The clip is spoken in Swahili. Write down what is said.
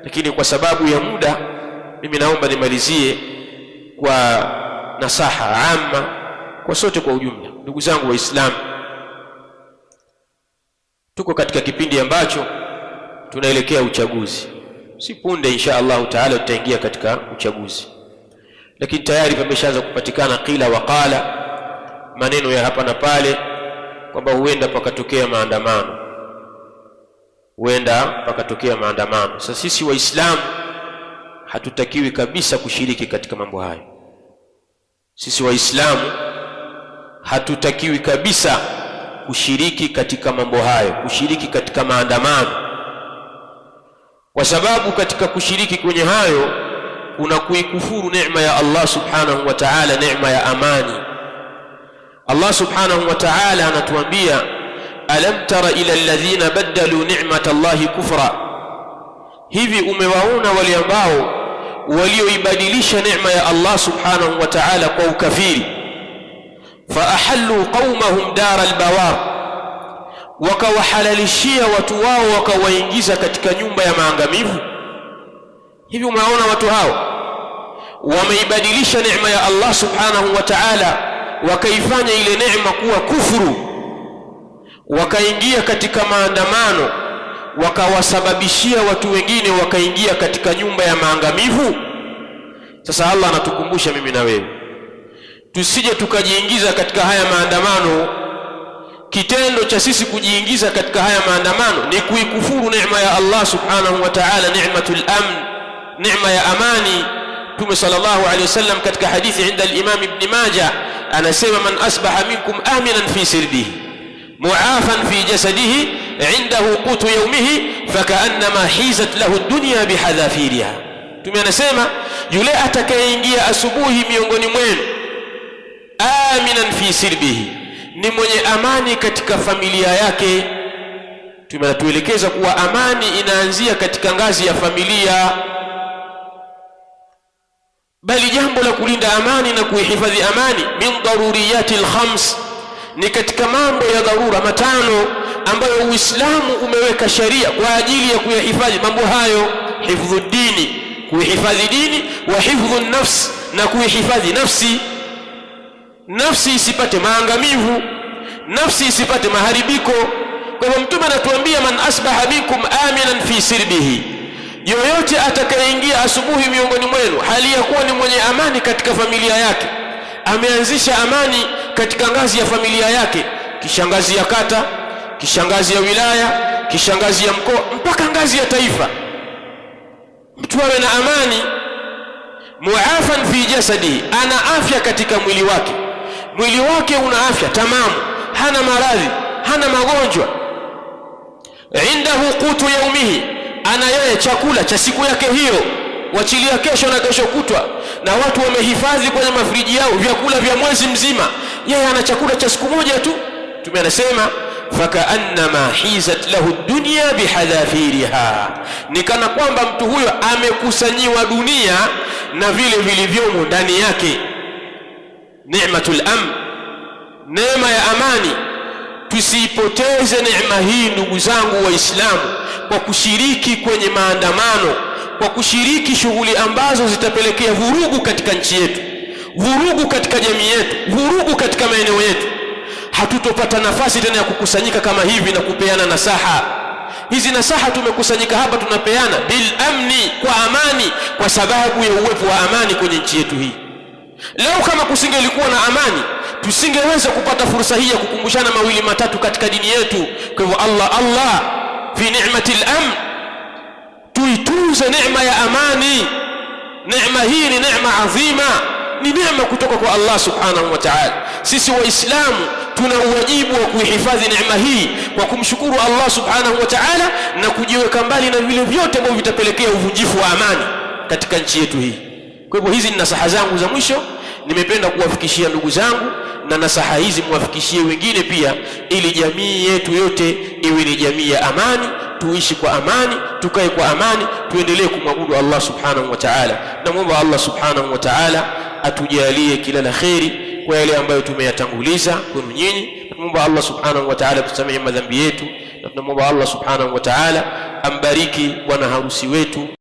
Lakini kwa sababu ya muda, mimi naomba nimalizie kwa nasaha amma kwa sote kwa ujumla. Ndugu zangu Waislamu, tuko katika kipindi ambacho tunaelekea uchaguzi. Si punde insha Allahu taala tutaingia katika uchaguzi, lakini tayari pameshaanza kupatikana qila waqala, maneno ya hapa na pale kwamba huenda pakatokea maandamano, huenda pakatokea maandamano. Sasa sisi Waislamu hatutakiwi kabisa kushiriki katika mambo hayo. Sisi Waislamu hatutakiwi kabisa kushiriki katika mambo hayo, kushiriki katika maandamano, kwa sababu katika kushiriki kwenye hayo kuna kuikufuru neema ya Allah subhanahu wa ta'ala, neema ya amani. Allah subhanahu wa ta'ala anatuambia, alam tara ila alladhina badalu ni'mata Allahi kufra, hivi umewaona wale ambao walioibadilisha neema ya Allah subhanahu wa ta'ala kwa ukafiri. Fa ahallu qaumahum dara albawar, wakawahalalishia watu wao wakawaingiza katika nyumba ya maangamivu. Hivi umewaona watu hao wameibadilisha neema ya Allah subhanahu wa ta'ala, wakaifanya ile neema kuwa kufuru, wakaingia katika maandamano, wakawasababishia watu wengine wakaingia katika nyumba ya maangamivu. Sasa Allah anatukumbusha mimi na wewe tusije tukajiingiza katika haya maandamano. Kitendo cha sisi kujiingiza katika haya maandamano ni kuikufuru neema ya Allah subhanahu wa ta'ala, ni'matul amn, neema ya amani. Mtume sallallahu alayhi wasallam katika hadithi inda al-Imam Ibn Majah anasema, man asbaha minkum aminan fi sirbihi muafan fi jasadihi indahu qutu yawmihi fakaannama hizat lahu ad-dunya bihadhafiriha. Mtume anasema yule atakayeingia asubuhi miongoni mwenu aminan fi sirbihi, ni mwenye amani katika familia yake. Mtume anatuelekeza kuwa amani inaanzia katika ngazi ya familia, bali jambo la kulinda amani na kuihifadhi amani min daruriyati alkhams, ni katika mambo ya dharura matano ambayo Uislamu umeweka sheria kwa ajili ya kuyahifadhi mambo hayo: hifdhu dini, kuihifadhi dini, wa hifdhu nafs, na kuihifadhi nafsi, nafsi isipate maangamivu, nafsi isipate maharibiko. Kwa hivyo Mtume anatuambia, man asbaha minkum aminan fi sirbihi, yoyote atakayeingia asubuhi miongoni mwenu hali ya kuwa ni mwenye amani katika familia yake, ameanzisha amani katika ngazi ya familia yake, kisha ngazi ya kata, kisha ngazi ya wilaya, kisha ngazi ya mkoa, mpaka ngazi ya taifa, mtu awe na amani. Muafan fi jasadihi, ana afya katika mwili wake, mwili wake una afya tamamu, hana maradhi, hana magonjwa. Indahu qutu yaumihi, ana yeye chakula cha siku yake hiyo, wachilia kesho na kesho kutwa. Na watu wamehifadhi kwenye mafriji yao vyakula vya mwezi mzima, yeye ana chakula cha siku moja tu. Mtume anasema fakaannama hizat lahu dunya bihadhafiriha, ni kana kwamba mtu huyo amekusanyiwa dunia na vile vilivyomo ndani yake. Ni'matul amn, neema ya amani. Tusiipoteze neema hii ndugu zangu Waislamu, kwa kushiriki kwenye maandamano, kwa kushiriki shughuli ambazo zitapelekea vurugu katika nchi yetu, vurugu katika jamii yetu, vurugu katika maeneo yetu. Hatutopata nafasi tena ya kukusanyika kama hivi na kupeana nasaha. Hizi nasaha tumekusanyika hapa tunapeana bil amni, kwa amani, kwa sababu ya uwepo wa amani kwenye nchi yetu hii. Leo kama kusingelikuwa na amani, tusingeweza kupata fursa hii ya kukumbushana mawili matatu katika dini yetu. Kwa hivyo Allah Allah fi ni'matil amn, tuitunze neema ya amani. Neema hii ni neema adhima, ni neema kutoka kwa Allah subhanahu wa ta'ala. Sisi Waislamu tuna uwajibu wa kuihifadhi neema hii kwa kumshukuru Allah subhanahu wa ta'ala na kujiweka mbali na vile vyote ambavyo vitapelekea uvunjifu wa amani katika nchi yetu hii. Kwa hivyo hizi ni nasaha zangu za mwisho, nimependa kuwafikishia ndugu zangu, na nasaha hizi muwafikishie wengine pia, ili jamii yetu yote iwe ni jamii ya amani, tuishi kwa amani, tukae kwa amani, tuendelee kumwabudu Allah subhanahu wa ta'ala. Namwomba Allah subhanahu wa ta'ala atujalie kila la kheri kwa yale ambayo tumeyatanguliza kwenu nyinyi. Tunamwomba Allah subhanahu wa ta'ala tusamehe madhambi yetu, na tunamwomba Allah subhanahu wa ta'ala ambariki bwana harusi wetu.